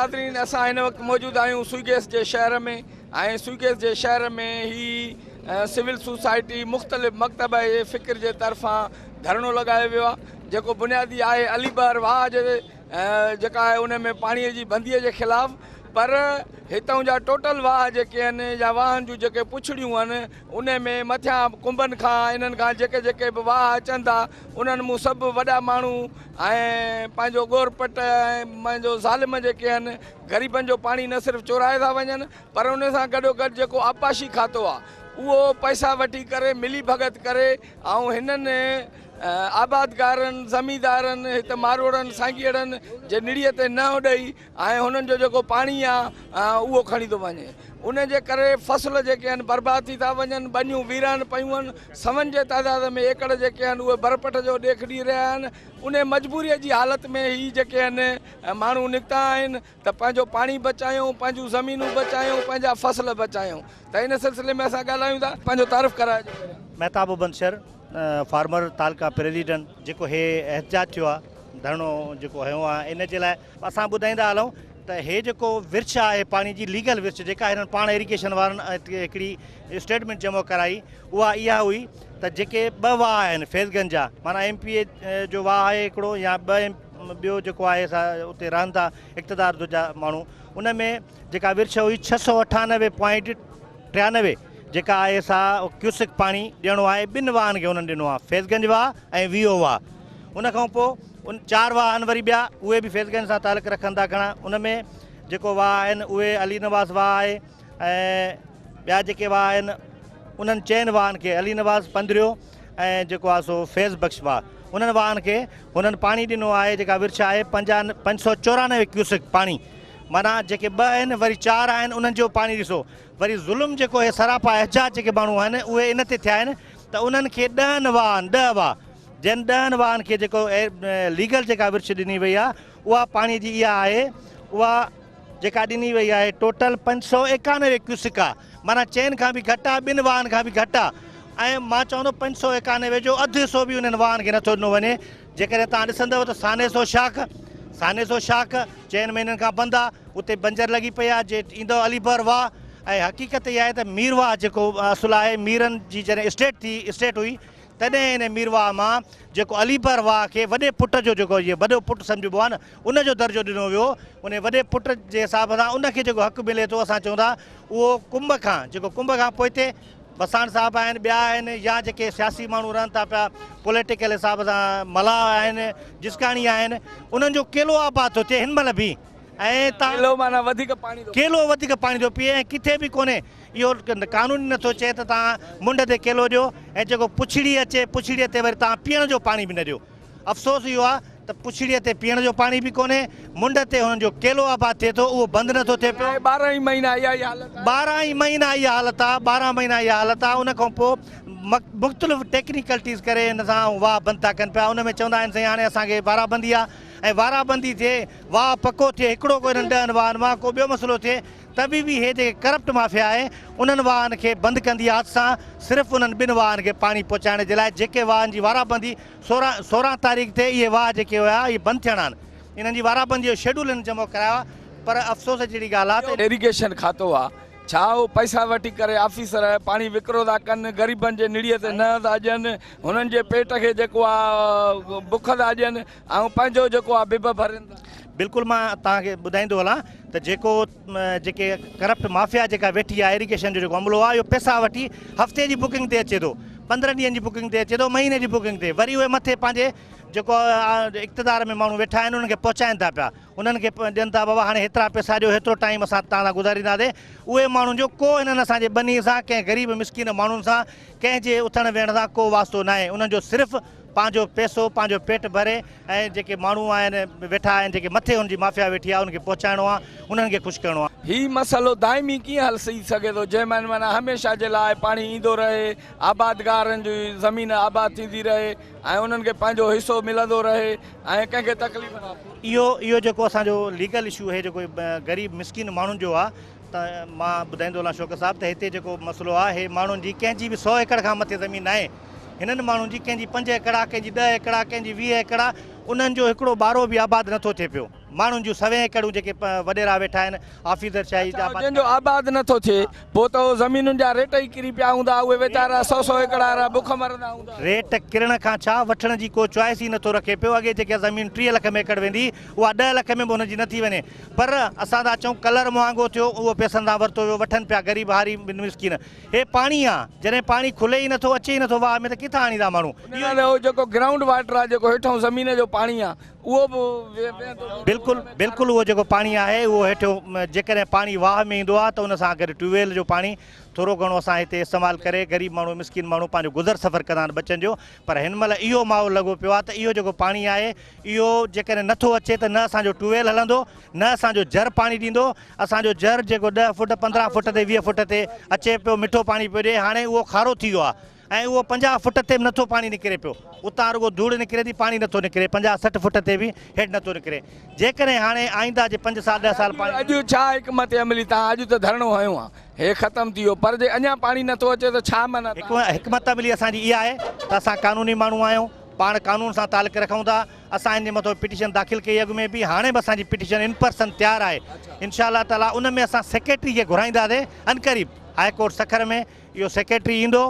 ناظرين اسان هن وقت موجود آهيون سوئي گيس جي شهر ۾ ۽ سوئي گيس جي شهر ۾ هي سول سوسائٽي مختلف مڪتبه فڪر جي طرفان ڌرڻو لڳايو ويو آهي جيڪو بنيادي آهي علي بحر واهه جي جيڪا آهي ان ۾ پاڻي جي بندي جي خلاف پر هتان جا ٽوٽل واهه جيڪي آهن يا واهن جون جيڪي پڇڙيون آهن ان ۾ مٿيان ڪنبن کان انهن کان جيڪي جيڪي به واهه اچن ٿا انهن مون سڀ وڏا ماڻهو ۽ پنهنجو ڳور پٽ ۽ پنهنجو ظالم جيڪي آهن غريبن جو پاڻي نه صرف چورائي ٿا وڃن پر ان سان گڏو گڏ جيڪو آبپاشي کاتو آهي اهو پئسا وٺي ڪري ملي ڀڳت ڪري ۽ هنن آبادگارن، زميندارن، هت ماروئڙن، سانگيئڙن جي نڙيء تي ننهن ڏئي ۽ هنن جو جيڪو پاڻي آ اهو کڻي ٿو وڃي. ان جي ڪري فصل جيڪي آهن برباد ٿي ٿا وڃن، ٻنيون ويران پيون آهن، سون جي تعداد ۾ ايڪڙ جيڪي آهن اهي برپٽ جو ڏيک ڏئي رهيا آهن. انهي مجبوريء جي حالت ۾ هي جيڪي آهن ماڻهو نڪتا آهن ته پنهنجو پاڻي بچايون، پنهنجون زمينون بچايون، پنهنجا فصل بچايون ته ان سلسلي ۾ اسان ڳالهايون ٿا. پنهنجو تعارف ڪرائجو پهريان. مهتاب ابن شر، فارمر تعلقه پريزيڊنٽ، جيڪو هي احتجاج ٿيو آهي، ڌرڻو جيڪو هنيو آهي ان جي لاء اسان ٻڌائيندا هلون ته هي جيڪو ورڇ آهي پاڻي جي ليگل ورڇ جيڪا هنن پاڻ ايريگيشن وارن هڪڙي اسٽيٽمينٽ جمع ڪرائي اها اها هئي ته جيڪي ٻه واهه آهن فيض گنج جا معنيٰ ايم پي اي جو واهه آهي هڪڙو يا ٻه ٻيو جيڪو آهي سا اتي رهن ٿا اقتدار جا ماڻهو ان ۾ جيڪا ورڇ هئي 698 پوائنٽ 93 جيڪا آهي سا ڪيوسڪ پاڻي ڏيڻو آهي ٻن واهن کي انهن ڏنو آهي فيض گنج واهه ۽ ويهو واهه ان کان پوء ان چار واهه آهن وري ٻيا اهي به فيض گنج سان تعلق رکن ٿا گهڻا ان ۾ جيڪو واهه آهن اهي علي نواز واهه آهي ۽ ٻيا جيڪي واهه آهن انهن چئن واهن کي علي نواز پندريو ۽ جيڪو آهي سو فيض بخش واهه انهن واهن کي هنن پاڻي ڏنو آهي جيڪا ورڇ آهي 594 ڪيوسڪ پاڻي معنيٰ جيڪي ٻه آهن وري چار آهن انهن جو پاڻي ڏسو وري ظلم جيڪو هي سراپا احتجاج جيڪي ماڻهو آهن اهي ان تي ٿيا آهن ته انهن کي ڏهن واهن ڏهه واهه جن ڏهن واهن کي جيڪو ليگل جيڪا ورڇ ڏني وئي آهي اها پاڻي جي اها آهي اها جيڪا ڏني وئي آهي ٽوٽل 591 ڪيوسڪ آ معنيٰ چئن کان به گهٽ آ ٻن واهن کان به گهٽ آ ۽ مان چوندو 591 جو اڌ حصو به انهن واهن کي نٿو ڏنو وڃي جيڪڏهن توهان ڏسندؤ ته سانيسو شاخ سانيسو شاخ چئن مهينن کان بند آ اتي بنجر لڳي پئي آ جي ايندؤ علي بحر واهه ۽ حقيقت اها آهي ته مير واهه جيڪو اصل آهي ميرن جي جڏهن اسٽيٽ ٿي اسٽيٽ هئي تڏهن ان مير واهه مان جيڪو علي بحر واهه کي وڏي پٽ جو جيڪو وڏو پٽ سمجهبو آ نه ان جو درجو ڏنو ويو، انهي وڏي پٽ جي حساب سان ان کي جيڪو حق ملي ٿو اسان چئون ٿا اهو ڪنب کان جيڪو ڪنب کان پوئتي وساڻ صاحب آهن ٻيا آهن يا جيڪي سياسي ماڻهو رهن ٿا پيا پوليٽيڪل حساب سان ملاح آهن جسڪاڻي آهن انهن جو ڪيلو آباد ٿو ٿئي هن مهل به ۽ تان ڪيلو معنيٰ وڌيڪ پاڻي ٿو ڪيلو وڌيڪ پاڻي ٿو پيئي ۽ ڪٿي به ڪونهي اهو قانون ئي نٿو چئي ته تان منڍ تي ڪيلو ڏيو ۽ جيڪو پڇڙي اچي پڇڙي تي وري تان پيئڻ جو پاڻي به نه ڏيو افسوس اهو آهي ته پڇڙيء تي پيئڻ جو پاڻي به ڪونهي، منڍ تي هنن جو ڪيلو آباد ٿئي ٿو، اهو بند نه ٿو ٿئي پيو. ۽ 12 ئي مهينا اها ئي حالت آهي. 12 ئي مهينا اها حالت آهي، 12 مهينا اها حالت آهي، ان کان پوء مختلف ٽيڪنيڪلٽيز ڪري هن سان واهه بند ٿا ڪن پيا، ان ۾ چوندا آهن سائين هاڻي اسان کي وارابندي آهي ۽ وارابندي ٿئي، واهه پڪو ٿئي، هڪڙو ڪو انهن ڏهن واهن مان ڪو ٻيو مسئلو ٿئي ته به به هي جيڪي ڪرپٽ مافيا آهي انهن واهن کي بند ڪندي هٿ سان صرف انهن ٻن واهن کي پاڻي پهچائڻ جي لاء جيڪي واهن جي وارابندي 16 تاريخ تي اهي واهه جيڪي هيا اهي بند ٿيڻا آهن انهن جي وارابندي جو شيڊول هنن جمع ڪرايو آهي پر افسوس جهڙي ڳالهه آهي ته. ايريگيشن کاتو آ ڇا اهو پئسا وٺي ڪري آفيسر پاڻي وڪرو ٿا ڪن غريبن جي نڙي تي ننهن ٿا ڏين هنن جي پيٽ کي جيڪو آ بک ٿا ڏين ۽ پنهنجو جيڪو آ بب ڀرين ٿا. بلڪل مان توهان کي ٻڌائيندو هلان ته جيڪو جيڪي ڪرپٽ مافيا جيڪا ويٺي آهي ايريگيشن جو جيڪو عملو آهي اهو پئسا وٺي هفتي جي بڪنگ تي اچي ٿو پندرهن ڏينهن جي بڪنگ تي اچي ٿو مهيني جي بڪنگ تي وري اهي مٿي پنهنجي جيڪو اقتدار ۾ ماڻهو ويٺا آهن انهن کي پهچائين ٿا پيا انهن کي ڏين ٿا بابا هاڻي هيترا پئسا ڏيو هيترو ٽائيم اسان توهان سان گذارينداسين اهي ماڻهن جو ڪو هنن اسان جي ٻني سان ڪنهن غريب مسڪين ماڻهن سان ڪنهن جي اٿڻ ويهڻ سان ڪو واسطو ناهي انهن جو صرف پنهنجو پئسو پنهنجو پيٽ ڀري ۽ جيڪي ماڻهو آهن ويٺا آهن جيڪي مٿي هن جي مافيا ويٺي آهي انهن کي پهچائڻو آهي انهن کي خوش ڪرڻو آهي. هي مسئلو دائمي ڪيئن حل ٿي سگهي ٿو جنهن مان معنيٰ هميشه جي لاء پاڻي ايندو رهي، آبادگارن جي زمين آباد ٿيندي رهي ۽ انهن کي پنهنجو حصو ملندو رهي ۽ ڪنهن کي تڪليف نه ٿئي. اهو اهو جيڪو اسان جو ليگل اشو هي جيڪو غريب مسڪين ماڻهن جو آهي ته مان ٻڌائيندو هلان شوڪت صاحب ته هتي جيڪو مسئلو آهي هي ماڻهن جي ڪنهن جي به سو ايڪڙ کان مٿي زمين ناهي هنن ماڻهن جي ڪنهن جي پنج ايڪڙ آ، ڪنهن جي ڏهه ايڪڙ آ، ڪنهن جي 20 ايڪڙ آ، انهن جو هڪڙو ٻارو به آباد نٿو ٿئي پيو. ماڻهن جون سوين ايڪڙون جيڪي وڏيرا ويٺا آهن آفيسر شاهي جا اڇا جنهن جو آباد نه ٿو ٿئي پوء ته اهو زمينن جا ريٽ ئي ڪري پيا هوندا اهي ويچارا سئو سئو ايڪڙ وارا بک مرندا هوندا. ريٽ ڪرڻ کان ڇا وٺڻ جي ڪو چوائس ئي نه ٿو رکي پيو اڳي جيڪا زمين 30 لک ۾ ايڪڙ ويندي اها 10 لک ۾ به هن جي نه ٿي وڃي پر اسان ٿا چئون ڪلر مهانگو ٿيو اهو پئسن سان ورتو ويو وٺن پيا غريب هاري مسڪين هي پاڻي آ جڏهن پاڻي کلي ئي نه ٿو اچي ئي نه ٿو واهه ۾ ته ڪٿان آڻيندا ماڻهو ان نالي اهو جيڪو گرائونڊ واٽر آ جيڪو هيٺئون زمين جو پاڻي آ اهو به وهندو ويندو بلڪل بلڪل اهو جيڪو پاڻي آهي اهو هيٺيون جيڪڏهن پاڻي واهه ۾ ايندو آهي ته ان سان گڏ ٽيوب ويل جو پاڻي ٿورو گهڻو اسان هتي استعمال ڪري غريب ماڻهو مسڪين ماڻهو پنهنجو گذر سفر ڪندا آهن ٻچن جو پر هن مهل اهو ماحول لڳو پيو آهي ته اهو جيڪو پاڻي آهي اهو جيڪڏهن نٿو اچي ته نه اسان جو ٽيوب ويل هلندو نه اسان جو جر پاڻي ڏيندو اسان جو جر جيڪو 10 فوٽ 15 فوٽ تي 20 فوٽ تي اچي پيو مٺو پاڻي پيو ڏي هاڻي اهو کارو ٿي ويو آهي ۽ اهو 50 فٽ تي به نٿو پاڻي نڪري پيو، اتان رڳو ڌوڙ نڪري ٿي پاڻي نٿو نڪري، 50 60 فٽ تي به هيٺ نٿو نڪري، جيڪڏهن هاڻي آئنده جي 5 سال 10 سال پاڻي. اڄ ڇا حڪمت عملي تان اڄ ته ڌرڻو هنيو آ هي ختم ٿي ويو پر جي اڃا پاڻي نٿو اچي ته ڇا معنيٰ تان. حڪمت عملي اسان جي اها آهي ته اسان قانوني ماڻهو آهيون پاڻ قانون سان تعلق رکون ٿا اسان ان جي مٿو پٽيشن داخل ڪئي اڳ ۾ به هاڻي به اسان جي پٽيشن ان پرسن تيار آهي انشاء الله تعالي ان ۾ اسان سيڪريٽري کي گهرائينداسين عنقريب هاء ڪورٽ سکر ۾ اهو سيڪريٽري ايندو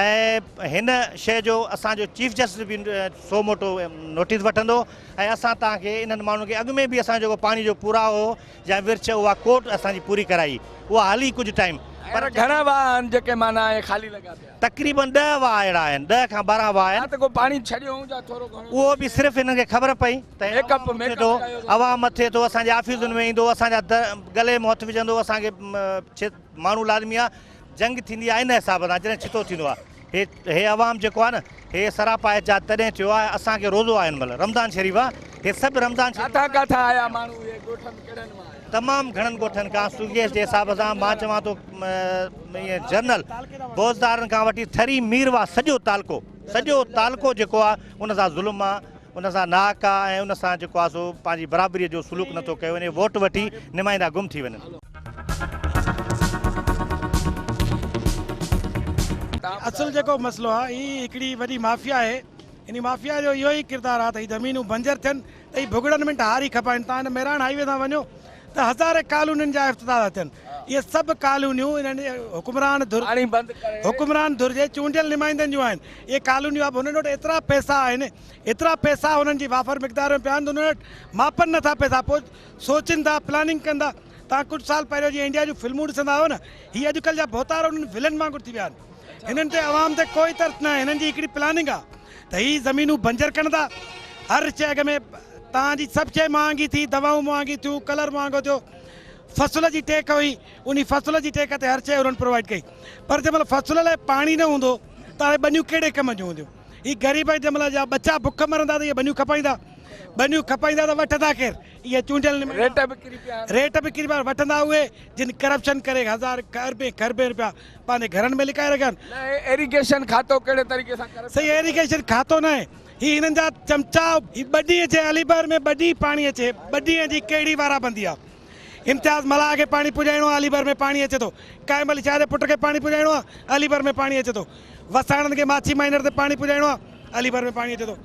۽ هن شيء جو اسان جو چيف جسٽس به سو موٽو نوٽيس وٺندو ۽ اسان توهان کي انهن ماڻهن کي اڳ ۾ به اسان جو جيڪو پاڻي جو پورائو هو يا ورڇ اها ڪورٽ اسان جي پوري ڪرائي اها هلي ڪجهه ٽائيم پر گهڻا واهه آهن جيڪي معنيٰ ائين خالي لڳا پيا. تقريبن 10 واهه اهڙا آهن 10 کان 12 واهه آهن. يا ته ڪو پاڻي ڇڏيو هون جا ٿورو گهڻو. اهو به صرف هنن کي خبر پئي ته عوام اٿي ٿو عوام اٿي ٿو اسان جي آفيسن ۾ ايندو اسان جا گلي ۾ هٿ وجهندو اسان کي ماڻهو لازمي آهي جنگ ٿيندي آهي ان حساب سان جڏهن ڇتو ٿيندو آهي هي هي عوام جيڪو آهي نه هي سراپا احتجاج تڏهن ٿيو آهي اسان کي روزو آهي هن مهل رمضان شريف آهي هي سڀ رمضان شريف ڪاٿان ڪاٿان آيا ماڻهو اهي ڳوٺن ڪهڙن مان آيا؟ تمام گهڻن ڳوٺن کان سوگيس جي حساب سان مان چوان ٿو ائين جنرل بوزدارن کان وٺي ٿري ميرواهه سڄو تعلقو سڄو تعلقو جيڪو آهي ان سان ظلم آهي ان سان ناحق آهي ۽ ان سان جيڪو آهي سو پنهنجي برابري جو سلوڪ نٿو ڪيو وڃي ووٽ وٺي نمائندا گم ٿي وڃن. اصل جيڪو مسئلو آهي هي هڪڙي وڏي مافيا آهي انهي مافيا جو اهو ئي ڪردار آهي ته هي زمينون بنجر ٿين ته هي ڀڳڙن ۾ هاري کپائين تان هن مهراڻ هائي وي تان وڃو ته هزارين ڪالونين جا افتتاح ٿا ٿين اهي سڀ ڪالونيون انهن حڪمران ڌر پاڻي بند ڪري. حڪمران ڌر جي چونڊيل نمائندن جون آهن اهي ڪالونيون آب هنن وٽ ايترا پئسا آهن ايترا پئسا هنن جي وافر مقدار ۾ پيا آهن ته هنن وٽ ماپن نٿا پئسا پوء سوچين ٿا پلاننگ ڪن ٿا تان ڪجهه سال پهريون جيئن انڊيا جون فلمون ڏسندا هئو نه هي اڄڪلهه جا ڀوتار انهن ولن وانگر ٿي ويا آهن هنن تي عوام تي ڪوئي ترس ناهي هنن جي هڪڙي پلاننگ آهي ته هي زمينون بنجر ڪن ٿا هر شيء اڳ ۾ تان جي سڀ شيء مهانگي ٿي دوائون مهانگي ٿيون ڪلر مهانگو ٿيو فصل جي ٽيڪ هئي انهي فصل جي ٽيڪ تي هر شيء انهن پرووائيڊ ڪئي پر جنهن مهل فصل لاء پاڻي نه هوندو ته هاڻي ٻنيون ڪهڙي ڪم جون هونديون هي غريب جنهن مهل جا ٻچا بک مرندا ته اهي ٻنيون کپائيندا ٻنيون کپائيندا ته وٺندا ڪير اهي چونڊيل نمائندا ريٽ به ڪري پيا آهن. ريٽ به ڪري پيا آهن وٺندا اهي جن ڪرپشن ڪري هزار اربين کربين رپيا پنهنجي گهرن ۾ لڪائي رکيا آهن. نه هي ايريگيشن کاتو ڪهڙي طريقي سان ڪرپشن. سائين ايريگيشن کاتو ناهي هي هنن جا چمچا هي ٻه ڏينهن اچي علي بحر ۾ ٻه ڏينهن پاڻي اچي ٻه ڏينهن جي ڪهڙي وارا بندي آهي امتياز ملاح کي پاڻي پڄائڻو آهي علي بحر ۾ پاڻي اچي ٿو قائم علي شاهه جي پٽ کي پاڻي پڄائڻو آهي علي بحر ۾ پاڻي اچي ٿو وساڻن کي ماڇي مائنر تي پاڻي پڄائڻو آهي علي بحر ۾ پاڻي اچي ٿو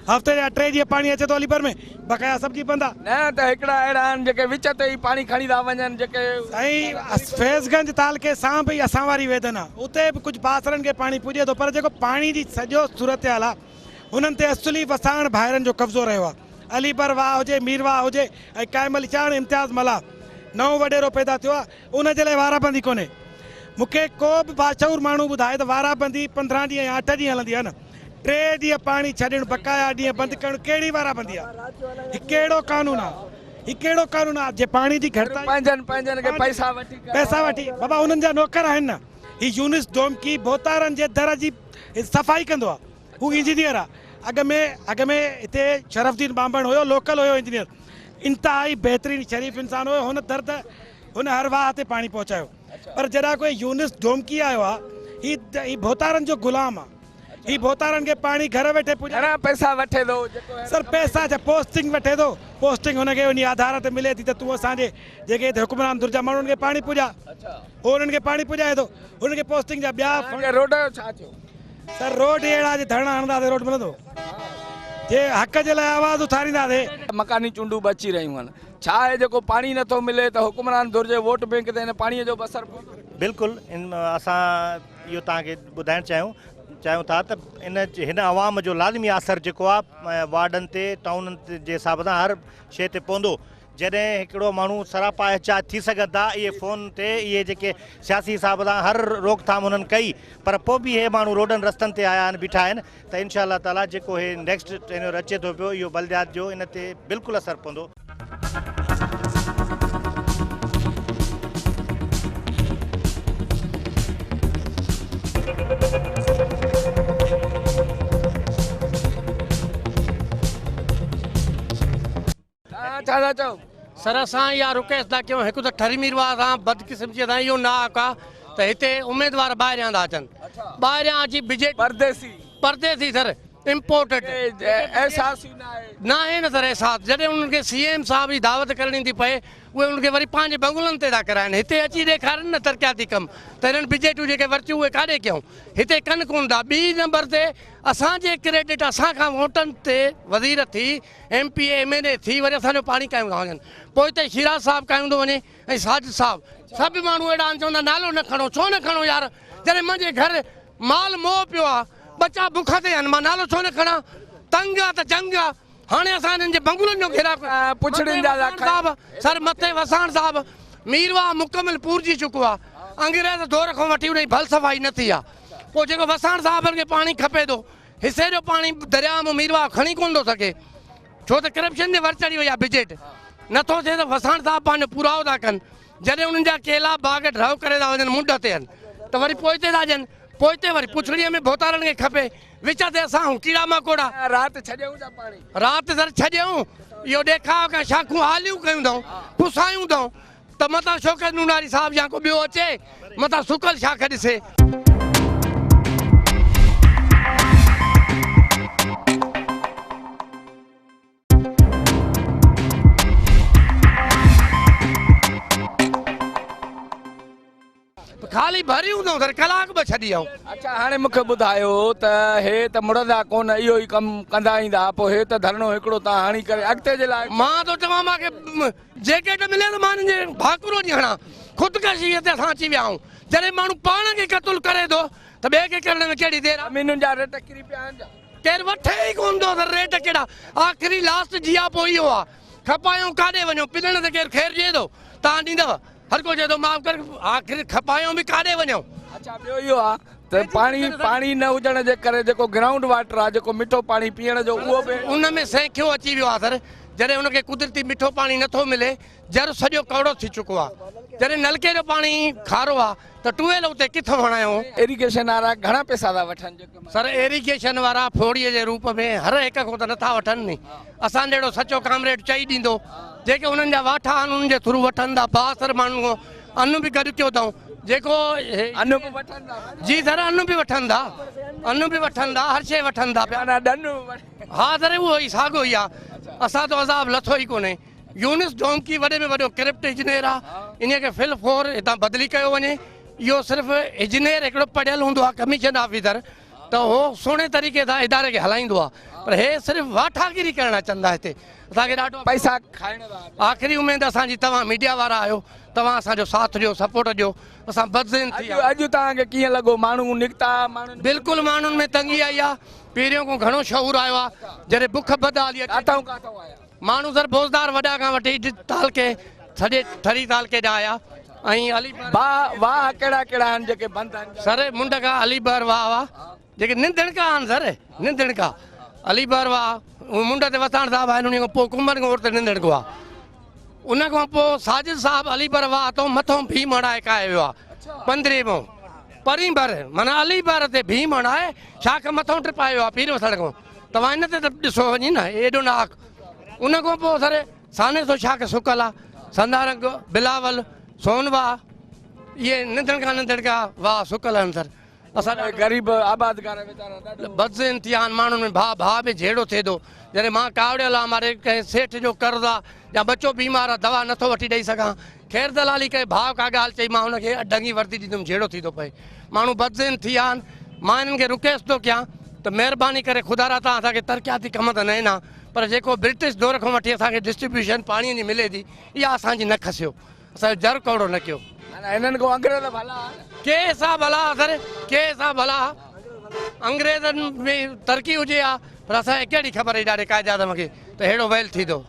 هفتي جا ٽي ڏينهن پاڻي اچي ٿو علي بحر ۾ بقايا سڀ ڏينهن بند آهي. نه ته هڪڙا اهڙا آهن جيڪي وچ تي ئي پاڻي کڻي ٿا وڃن جيڪي. سائين فيض گنج تعلقي سان به اسان واري ويڌن آهي اتي به ڪجهه بااثرن کي پاڻي پڄي ٿو پر جيڪو پاڻي جي سڄو صورتحال آهي انهن تي اصلي وساڻ ڀائرن جو قبضو رهيو آهي علي بر واهه هجي مير واهه هجي ۽ قائم علي شاهه هاڻي امتياز ملاح نئون وڏيرو پيدا ٿيو آهي ان جي لاء وارابندي ڪونهي مون کي ڪو به باشعور ماڻهو ٻڌائي ته وارابندي 15 ڏينهن يا 8 ڏينهن هلندي آهي نه ٽي ڏينهن پاڻي ڇڏڻ بقايا ڏينهن بند ڪرڻ ڪهڙي وارابندي آهي هي ڪهڙو قانون آهي هي ڪهڙو قانون آهي جي پاڻي جي گهٽتائي پنهنجن پنهنجن کي پئسا وٺي ڪري پئسا وٺي بابا انهن جا نوڪر آهن نه هي يونس ڊومڪي ڀوتارن جي در جي صفائي ڪندو آهي هو انجنيئر آ اڳ ۾ اڳ ۾ هتي شرف الدين ٻانڀڻ هيو لوڪل هيو انجنيئر انتهائي بهترين شريف انسان هيو هن درد هن هر واهه تي پاڻي پهچايو پر جڏهن ڪوئي يونس ڊومڪي آيو آ هي هي ڀوتارن جو غلام آ هي ڀوتارن کي پاڻي گهر ويٺي پڄائي گهڻا پئسا وٺي ٿو جيڪو سر پئسا ڇا پوسٽنگ وٺي ٿو پوسٽنگ هن کي انهي آڌار تي ملي ٿي ته تون اسان جي جيڪي هتي حڪمران ڌر جا ماڻهو انهن کي پاڻي پڄا هو انهن کي پاڻي پڄائي ٿو هن کي پوسٽنگ جا ٻيا فنڊ روڊ جو ڇا ٿيو سر روڊ اهڙا جي ڌرڻا هڻنداسين روڊ ملندو جي حق جي لاء آواز اٿارينداسين. مڪاني چونڊون به اچي رهيون آهن ڇا آهي جيڪو پاڻي نه ٿو ملي ته حڪمران ڌر جي ووٽ بينڪ تي هن پاڻي جو به اثر پوندو؟ بلڪل ان اسان اهو توهان کي ٻڌائڻ چاهيون چاهيون ٿا ته ان هن عوام جو لازمي اثر جيڪو آهي وارڊن تي ٽائونن جي حساب سان هر شيء تي پوندو جڏهن هڪڙو ماڻهو سراپا احتجاج ٿي سگهن ٿا اهي فون تي اهي جيڪي سياسي حساب سان هر روڪٿام انهن ڪئي پر پوء به اهي ماڻهو روڊن رستن تي آيا آهن بيٺا آهن ته انشاء الله تعالي جيڪو هي نيڪسٽ ٽينيور اچي ٿو پيو اهو بلديات جو ان تي بلڪل اثر پوندو. توهان ڇا ٿا چئو؟ سر اسان اها رڪويسٽ ٿا ڪيون هڪ ته ٺري ميرواهه سان بدقسمتي سان اهو ناحق آ ته هتي اميدوار ٻاهريان ٿا اچن ٻاهريان اچي بجيٽ پرديسي پرديسي سر امپورٽڊ احساس ئي ناهي ناهي نه سر احساس جڏهن انهن کي سي ايم صاحب جي دعوت ڪرڻي ٿي پئي اهي انهن کي وري پنهنجي بنگلن تي ٿا ڪرائن هتي اچي ڏيکارن نه ترقياتي ڪم ته هنن بجيٽون جيڪي ورتيون اهي ڪاڏي ڪيائون هتي ڪن ڪون ٿا ٻي نمبر تي اسان جي ڪريڊٽ اسان کان ووٽن تي وزير ٿي M P A M N A ٿي وري اسان جو پاڻي ڪاهيون ٿا وڃن پوء اتي شيراز صاحب ڪاهيون ٿو وڃي ۽ ساجد صاحب سڀ ماڻهو اهڙا آهن چوندا نالو نه کڻو ڇو نه کڻو يار جڏهن منهنجي گهر مال موئو پيو آ ٻچا بک تي آهن مان نالو ڇو نه کڻان تنگ آ ته جنگ آ هاڻي اسان هنن جي بنگلن جو گهيراء پڇڙين جا وساڻ صاحب سر مٿي وساڻ صاحب ميرواهه مڪمل پورجي چڪو آ انگريز دور کان وٺي ان جي ڀل صفائي نه ٿي آ پوء جيڪو وساڻ صاحبن کي پاڻي کپي ٿو حصي جو پاڻي درياء مان ميرواهه کڻي ڪونه ٿو سگهي ڇو ته ڪرپشن جي ور چڙهي وئي آهي بجيٽ نٿو ٿئي ته وساڻ صاحب پنهنجو پورائو ٿا ڪن جڏهن انهن جا ڪيلا باغ ڍؤ ڪري ٿا وڃن منڍ تي آهن ته وري پوئتي ٿا ڏين پوئتي وري پڇڙيء ۾ ڀوتارن کي کپي وچ تي اسان آهيون ڪيڙا ماڪوڙا. رات ڇڏيائون ڇا پاڻي؟ رات سر ڇڏيائون اهو ڏيکاء کان شاخون آليون ڪيون اٿئون پسايون اٿئون ته متان شوڪت نوناري صاحب يا ڪو ٻيو اچي متان سڪل شاخ ڏسي. خالي ڀريون اٿئون سر ڪلاڪ ٻه ڇڏي آئون. اڇا هاڻي مون کي ٻڌايو ته هي ته مڙندا ڪونه اهو ئي ڪم ڪندا ايندا پوء هي ته ڌرڻو هڪڙو تان هڻي ڪري اڳتي جي لاء. مان ٿو چوان مان کي جيڪيٽ ملي ته مان هنن جي ڀاڪرو وڃي هڻان. خودڪشيء تي اسان اچي ويا آهيون. جڏهن ماڻهو پاڻ کي قتل ڪري ٿو ته ٻئي کي ڪرڻ ۾ ڪهڙي دير آهي. زمينن جا ريٽ ڪري پيا آهن ڇا؟ ڪير وٺي ئي ڪونه ٿو ته ريٽ ڪهڙا. آخري لاسٽ جياپو اهو آهي. کپايون ڪاڏي وڃون؟ پنڻ تي ڪير خير ڏئي ٿو؟ توهان ڏيندؤ؟ هر ڪو چئي ٿو معاف ڪر آخر کپايون به ڪاڏي وڃون. اڇا ٻيو اهو آ ته پاڻي پاڻي نه هجڻ جي ڪري جيڪو گرائونڊ واٽر آ جيڪو مٺو پاڻي پيئڻ جو اهو به. ان ۾ سينکيو اچي ويو آ سر جڏهن ان کي قدرتي مٺو پاڻي نه ٿو ملي جر سڄو ڪؤڙو ٿي چڪو آ جڏهن نلڪي جو پاڻي کارو آ ته ٽويل اتي ڪٿان هڻايون. ايريگيشن وارا گهڻا پئسا ٿا وٺن جيڪي. سر ايريگيشن وارا ڦوڙي جي روپ ۾ هر هڪ کان ته نه ٿا وٺن ني اسان جهڙو سچو ڪامريڊ چئي ڏيندو جيڪي انهن جا واٺا آهن انهن جي ٿرو وٺن ٿا بااثر ماڻهن کان ان به گڏ ڪيو اٿئون جيڪو ان به وٺن ٿا جي سر ان به وٺن ٿا ان به وٺن ٿا هر شيء وٺن ٿا پيا معنيٰ ڏن ها سر اهو ئي ساڳو ئي آهي اسان ته عذاب لٿو ئي ڪونهي يونس ڊومڪي وڏي ۾ وڏو ڪرپٽ انجنيئر آهي انهي کي فل فور هتان بدلي ڪيو وڃي اهو صرف انجنيئر هڪڙو پڙهيل هوندو آهي ڪميشن آفيسر ته هو سهڻي طريقي سان اداري کي هلائيندو آهي پر هي صرف واٺاگيري ڪرڻ اچن ٿا هتي اسان کي ڏاڍو پئسا کائڻ ٿا اچن. آخري اميد اسان جي توهان ميڊيا وارا آهيو توهان اسان جو ساٿ ڏيو سپورٽ ڏيو اسان بدذهن ٿي ويا اڄ توهان کي ڪيئن لڳو ماڻهو نڪتا ماڻهن بلڪل ماڻهن ۾ تنگي آئي آهي پهريون کان گهڻو شعور آيو آهي جڏهن بک بدحالي اچي ڪاٿئون ڪاٿئون آيا. ماڻهو سر بوزدار وڏا کان وٺي تعلقي سڄي ٺري تعلقي جا آيا ۽ علي بحر واهه واهه ڪهڙا ڪهڙا آهن جيڪي بند آهن سر منڍ کان علي بحر واهه واهه جيڪي ننڌڻڪا آهن سر ننڌڻڪا علي بحر واهه منڍ تي وساڻ صاحب آهن ان کان پوء ڪمر کان اتي ننڌڻڪو آهي ان کان پوء ساجد صاحب علي بحر واهه تون مٿو ڀيم هڻائي ڪاهي ويو آهي پندرهين مون پرين بر معنيٰ علي بحر تي ڀيم هڻائي شاخ مٿو ٽپائي ويو آهي پير وسڻ کان توهان ان تي ته ڏسو وڃي نه ايڏو ناحق ان کان پوء سر سانحي سو شاخ سڪل آ سندارنگ بلاول سون واهه اهي ننڌڻڪا ننڌڻڪا واهه سڪل آهن سر اسان غريب آبادگار ويچارا ڏاڍو بدذهن ٿي ويا آهن ماڻهن ۾ ڀاء ڀاء ۾ جهيڙو ٿئي ٿو جڏهن مان ڪاوڙيل آهيان ماري ڪنهن سيٺ جو قرض آ يا ٻچو بيمار آ دوا نٿو وٺي ڏئي سگهان خير دلالي ڪنهن ڀاء ڪا ڳالهه چئي مان هن کي اڍنگي وردي ڏيندم جهيڙو ٿي ٿو پئي ماڻهو بدذهن ٿي ويا آهن مان هنن کي رڪويسٽ ٿو ڪيان ته مهرباني ڪري خدارا توهان اسان کي ترقياتي ڪم ته نه ڏنا پر جيڪو برٽش دور کان وٺي اسان کي ڊسٽريبيوشن پاڻي جي ملي ٿي اها اسان جي نه کسيو، اسان جو جر ڪوڙو نه ڪيو. معنيٰ هنن کان انگريز ڀلا ها نه؟ ڪي حصا ڀلا ها سر، ڪي حصا ڀلا ها. انگريزن ۾ ترقي هجي ها پر اسان کي ڪهڙي خبر هئي ڏاڏي قائد اعظم کي ته ههڙو ويل ٿيندو.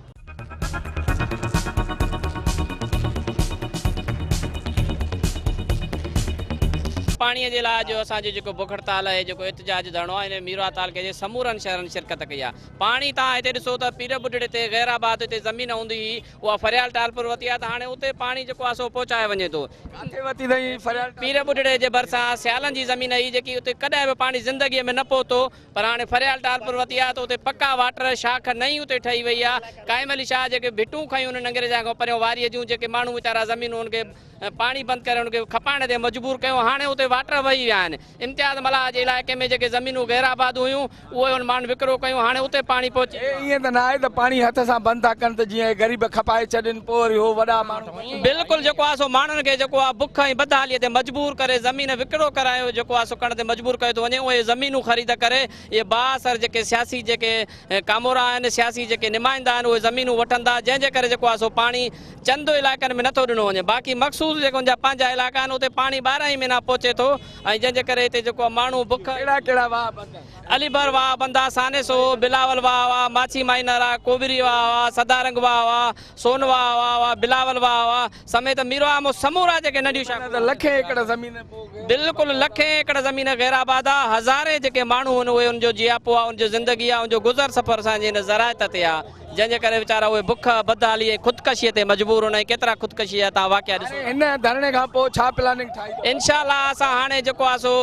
پاڻي جي لاء جو اسان جو جيڪو بک هڙتال آهي جيڪو احتجاج ڌرڻو آهي ان ۾ ميرواهه تعلقي جي سمورن شهرن شرڪت ڪئي آهي پاڻي تان هتي ڏسو ته پير ٻڍڙي تي غير آباد هتي زمين هوندي هئي اها فريال ٽالپر وتي آهي ته هاڻي اتي پاڻي جيڪو آهي سو پهچايو وڃي ٿو. ڪاٿي وتي اٿئي فريال ٽالپر؟ پير ٻڍڙي جي ڀرسان سيالن جي زمين هئي جيڪي اتي ڪڏهن به پاڻي زندگي ۾ نه پهتو پر هاڻي فريال ٽالپر وتي آهي ته اتي پڪا واٽر شاخ نئين اتي ٺهي وئي آهي. قائم علي شاهه جيڪي ڀٽون کنيون انهن انگريزن کان پريون واريء جون جيڪي ماڻهو ويچارا زمينون ان کي پاڻي بند ڪري ان کي کپائڻ تي مجبور ڪيو هاڻي اتي واٽر وهي ويا آهن. امتياز ملاح جي علائقي ۾ جيڪي زمينون غير آباد هيون اهي ان ماڻهن وڪرو ڪيون هاڻي اتي پاڻي پهچي اي ائين ته نه آهي ته پاڻي هٿ سان بند ٿا ڪن ته جيئن اهي غريب کپائي ڇڏين پوء وري هو وڏا ماڻهو. بلڪل جيڪو آهي سو ماڻهن کي جيڪو آهي بک ۽ بدحالي تي مجبور ڪري زمين وڪرو ڪرايو جيڪو آهي سو ڪرڻ تي مجبور ڪيو ٿو وڃي اهي زمينون خريد ڪري اهي بااثر جيڪي سياسي جيڪي ڪامورا آهن سياسي جيڪي نمائندا آهن اهي زمينون وٺن ٿا جنهن جي ڪري جيڪو آهي سو پاڻي چند علائقن ۾ نٿو ڏنو وڃي باقي مخصوص جيڪي ان جا پنهنجا علائقا آهن اتي پاڻي 12 ئي مهينا پهچي ٿو ۽ جنهن جي ڪري هتي جيڪو آهي ماڻهو بک. ڪهڙا ڪهڙا واهه بند آهن؟ علي بر واهه بند آ، سانيسو، بلاول واهه آ، ماڇي مائينر آ، ڪوبري واهه آ، سدارنگ واهه آ، سون واهه آ، بلاول واهه آ، سميت ميرواهه مون سمورا جيڪي ننڍيون شاخون. معنيٰ ته لکين ايڪڙ زمين پوء غير. بلڪل لکين ايڪڙ زمين غير آباد آ، هزارين جيڪي ماڻهو آهن اهي ان جو جياپو آ، ان جو زندگي آ، ان جو گذر سفر اسان جي هن زراعت تي آ، جنهن جي ڪري ويچارا اهي بک، بدحالي ۽ خودڪشيء تي مجبور آهن ۽ ڪيترا خودڪشيء جا توهان واقعا ڏسو ٿا. هاڻي هن ڌرڻي کان پوء ڇا پلاننگ ٺاهي اٿو؟ انشاء الله اسان هاڻي جيڪو آ سو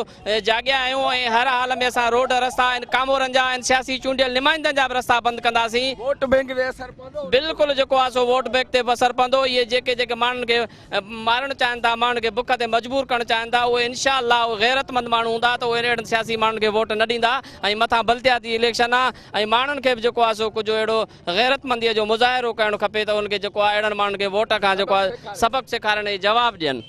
جاڳيا آهيون ۽ هر حال ۾ اسان روڊ رستا ۽ ڪامورن جا ۽ سياسي چونڊيل نمائندن جا به رستا بند ڪنداسين. ووٽ بينڪ تي اثر پوندو؟ بلڪل جيڪو آ سو ووٽ بينڪ تي به اثر پوندو. اهي جيڪي جيڪي ماڻهن کي مارڻ چاهين ٿا، ماڻهن کي بک تي مجبور ڪرڻ چاهين ٿا اهي انشاء الله اهي غيرتمند ماڻهو هوندا ته اهي اهڙن سياسي ماڻهن کي ووٽ نه ڏيندا ۽ مٿان بلدياتي اليڪشن آ ۽ ماڻهن کي به جيڪو آ سو ڪجهه اهڙو غيرتمنديء جو مظاهرو ڪرڻ کپي ته ان کي جيڪو آ اهڙن ماڻهن کي ووٽ کان جيڪو آ سبق سيکارين ۽ جواب ڏين.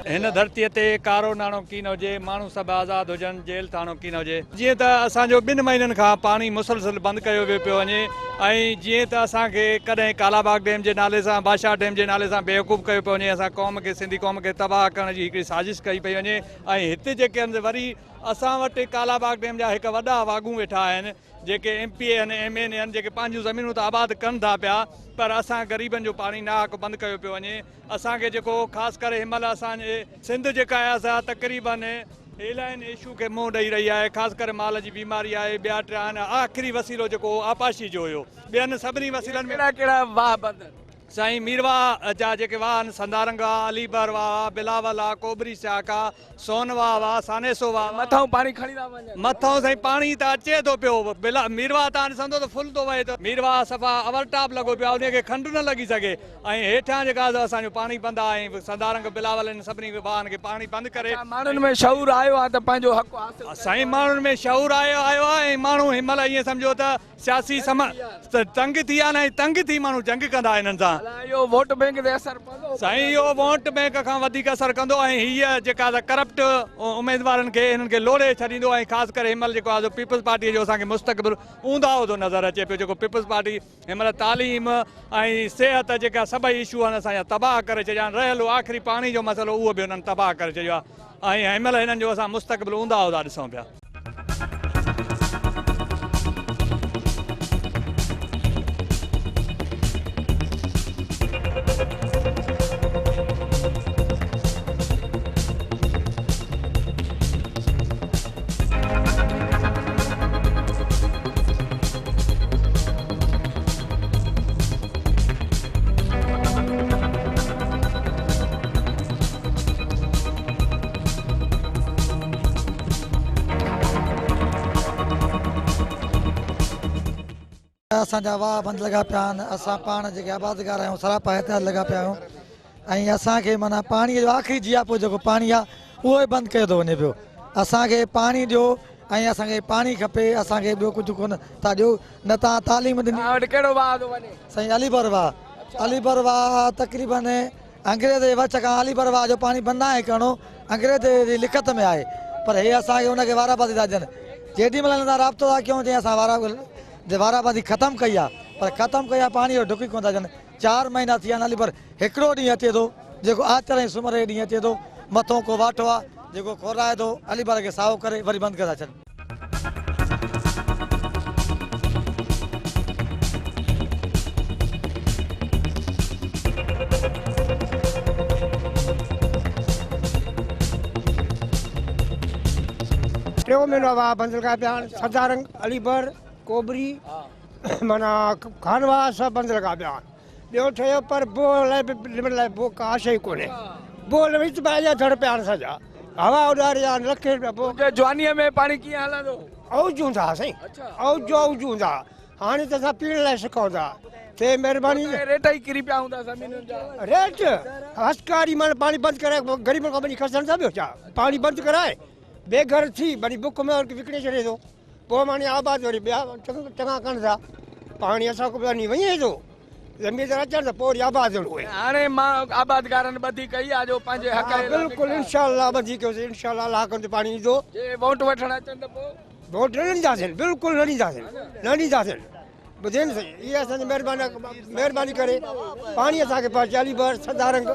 هن ڌرتيء تي ڪارو ناڻو ڪين هجي، ماڻهو سڀ آزاد هجن، جيل ٿاڻو ڪين هجي. جيئن ته اسان جو ٻن مهينن کان پاڻي مسلسل بند ڪيو ويو پيو وڃي ۽ جيئن ته اسان کي ڪڏهن ڪالاباغ ڊيم جي نالي سان بادشاهه ڊيم جي نالي سان بيوقوف ڪيو پيو وڃي اسان قوم کي سنڌي قوم کي تباهه ڪرڻ جي هڪڙي سازش ڪئي پئي وڃي ۽ هتي جيڪي آهن وري اسان وٽ ڪالاباغ ڊيم جا هڪ وڏا واڳون ويٺا آهن جيڪي ايم پي اي آهن ايم اين اي آهن جيڪي پنهنجون زمينون ته آباد ڪن ٿا پيا پر اسان غريبن جو پاڻي ناحق بند ڪيو پيو وڃي اسان کي جيڪو خاص ڪري هن مهل اسان جي سنڌ جيڪا آهي سا تقريبن ايلائن ايشو کي منهن ڏئي رهي آهي خاص ڪري مال جي بيماري آهي ٻيا ٽيا آهن آخري وسيلو جيڪو هو آبپاشي جو هيو ٻين سڀني وسيلن ۾ ڪهڙا ڪهڙا واهه بند آهن. سائين ميرواهه جا جيڪي واهه آهن سندارنگ واهه، علي بحر واهه، بلاول آ، ڪوبري سياڪ آ، سون واهه آ، سانيسو واهه آ. مٿائون پاڻي کڻي ٿا وڃن. مٿائون سائين پاڻي ته اچي ٿو پيو بلا ميرواهه تان ڏسندو ته فل ٿو وهي ته ميرواهه صفا اور ٽاپ لڳو پيو آ انهي کي کنڊ نه لڳي سگهي ۽ هيٺيان جيڪا سو اسان جو پاڻي بند آ ۽ سندارنگ بلاول انهن سڀني واهن کي پاڻي بند ڪري. ڇا ماڻهن ۾ شعور آيو آ ته پنهنجو حق حاصل ڪرڻ. سائين ماڻهن ۾ شعور آيو آيو آ ۽ ماڻهو هن مهل ائين سمجهو ته سياسي سم تنگ ٿي ويا آهن ۽ تنگ ٿي ماڻهو جنگ ڪندا هنن سان. ڀلا اهو ووٽ بينڪ تي اثر پوندو؟ سائين اهو ووٽ بينڪ کان وڌيڪ اثر ڪندو ۽ هيء جيڪا سا ڪرپٽ اميدوارن کي هنن کي لوڙهي ڇڏيندو ۽ خاص ڪري هن مهل جيڪو آهي سو پيپلز پارٽيء جو اسان کي مستقبل اونداهو ٿو نظر اچي پيو جيڪو پيپلز پارٽي هن مهل تعليم ۽ صحت جيڪا سڀئي اشو آهن اسان جا تباهه ڪري ڇڏيا آهن رهيل آخري پاڻي جو مسئلو اهو به هنن تباهه ڪري ڇڏيو آهي ۽ هن مهل هنن جو اسان مستقبل اونداهو ٿا ڏسون پيا. اسان جا واهه بند لڳا پيا آهن اسان پاڻ جيڪي آبادگار آهيون سراپا احتياط لڳا پيا آهيون ۽ اسان کي معنيٰ پاڻي جو آخري جياپو جيڪو پاڻي آهي اهو ئي بند ڪيو ٿو وڃي پيو اسان کي پاڻي ڏيو ۽ اسان کي پاڻي کپي اسان کي ٻيو ڪجهه ڪونه ٿا ڏيو نه تان تعليم ڏني. توهان وٽ ڪهڙو واهه ٿو وڃي؟ سائين علي بر واهه علي بر واهه تقريبن انگريز جي وچ کان علي بر واهه جو پاڻي بند ناهي ڪرڻو انگريز جي لکت ۾ آهي پر هي اسان کي ان کي وارا بازي ٿا ڏين. جيڏي مهل هنن سان رابطو ٿا ڪيون چئين اسان وارا وارا بازي ختم ڪئي آهي پر ختم ڪئي آهي پاڻي جو ڍڪ ئي ڪونه ٿا ڏين. چار مهينا ٿي ويا آهن علي پر هڪڙو ڏينهن اچي ٿو جيڪو آچر ۽ سومر جي ڏينهن اچي ٿو مٿو ڪو واٺو آهي جيڪو کورائي ٿو علي بر کي سائو ڪري وري بند ڪري ٿا ڇڏن. ٽيون مهينو آهي واهه بند لڳا پيا آهن سردارنگ علي بر ڪوبري معنيٰ خانواهه سڀ بند لڳا پيا آهن ٻيو ٺهيو پر بوء لاء به لمڻ لاء بوء ڪا شيء ڪونهي بوء لمي ته اڃا ڌڙ پيا آهن اسان جا هوا اڏاري آهن لکين روپيا بوء تنهنجي جوانيء ۾ پاڻي ڪيئن هلندو هو؟ اوج هوندا ها سائين اوج اوج هوندا ها هاڻي ته اسان پيئڻ لاء سکون ٿا ٿئي مهرباني ريٽ ئي ڪري پيا هوندا زمينن جا ريٽ هسڪاري معنيٰ پاڻي بند ڪرائي غريبن کان وڃي کسن ٿا ٻيو ڇا پاڻي بند ڪرائي بي گهر ٿي وري بک ۾ وڪڻي ڇڏي ٿو پوء معني آباد وري ٻيا چڱا ڪن ٿا. پاڻي اسان کان وڃي وڃي ٿو. زميندار اچن ته پوء وري آباد ٿين اهي. هاڻي مان آبادگارن ٻڌي ڪئي آ جو پنهنجي حق جي لاء بلڪل انشاء الله ٻڌي ڪيوسين انشاء الله الله ڪندو پاڻي ايندو. جي ووٽ وٺڻ اچن ته پوء. ووٽ نه ڏينداسين بلڪل نه ڏينداسين نه ڏينداسين ٻڌين نه سائين اها اسان جي مهرباني مهرباني ڪري پاڻي اسان کي پهچي علي بحر سدارنگ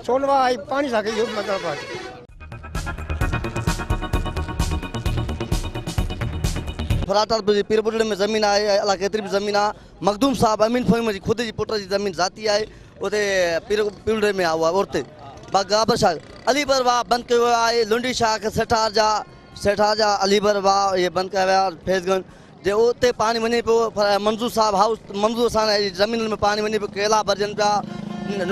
سونوا ۽ پاڻي اسان کي اهو مطلب پهچي. فراٽر جي پير ٻڍڙي ۾ زمين آهي ۽ الاء ڪيتري به زمين آهي مخدوم صاحب امين فهيم جي خود جي پٽ جي زمين ذاتي آهي اتي پير ٻڍڙي ۾ آهي اها ارتي گابر شاهه علي بر واهه بند ڪيو ويو آهي لنڊي شاهه کي سيٺار جا سيٺار جا علي بر واهه اهي بند ڪيا ويا فيض گنج جي اتي پاڻي وڃي پيو منظور صاحب هائوس منظور اسان جي زمينن ۾ پاڻي وڃي پيو ڪيلا ڀرجن پيا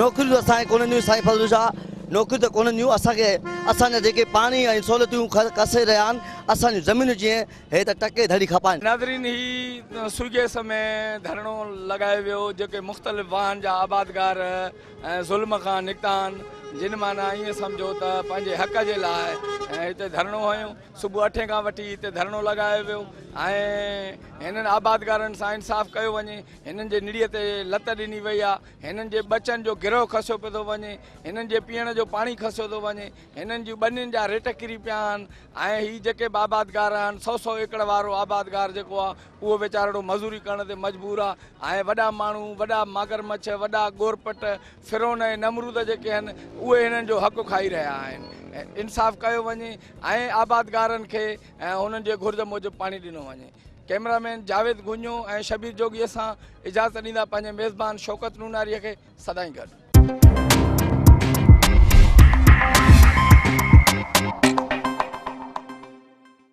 نوڪريون اسان کي ڪونه ڏنيون سائين فضل شاهه نوڪريون ته ڪونه ڏنيون اسان کي اسان جا جيڪي پاڻي ۽ سهولتيون کسي رهيا آهن اسان جون زمينون جيئن هي ته ٽڪي ڌڙي کپائن. ناظرين هي سوئي گيس ۾ ڌرڻو لڳايو ويو جيڪي مختلف واهن جا آبادگار ظلم کان نڪتا آهن جن معنيٰ ائين سمجهو ته پنهنجي حق جي لاء هتي ڌرڻو هنيو صبح اٺين کان وٺي هتي ڌرڻو لڳايو ويو ۽ هنن آبادگارن سان انصاف ڪيو وڃي، هنن جي نڙيء تي لت ڏني وئي آهي، هنن جي ٻچن جو گرهه کسيو پيو ٿو وڃي، هنن جي پيئڻ جو پاڻي کسيو ٿو وڃي، هنن جون ٻنين جا ريٽ ڪري پيا آهن ۽ هي جيڪي به آبادگار آهن سئو سئو ايڪڙ وارو آبادگار جيڪو آهي اهو ويچارڙو مزوري ڪرڻ تي مجبور آهي ۽ وڏا ماڻهو، وڏا ماگرمڇ، وڏا ڳورپٽ، فرعون ۽ نمرود جيڪي آهن اهي هنن جو حق کائي رهيا آهن، انصاف ڪيو وڃي ۽ آبادگارن کي انهن جي گهرج موجب پاڻي ڏنو وڃي. ڪئميرا مين جاويد گهڃو ۽ شبير جوڳي سان اجازت ڏيندا پنهنجي ميزبان شوڪت نوناري کي سدائين گڏ.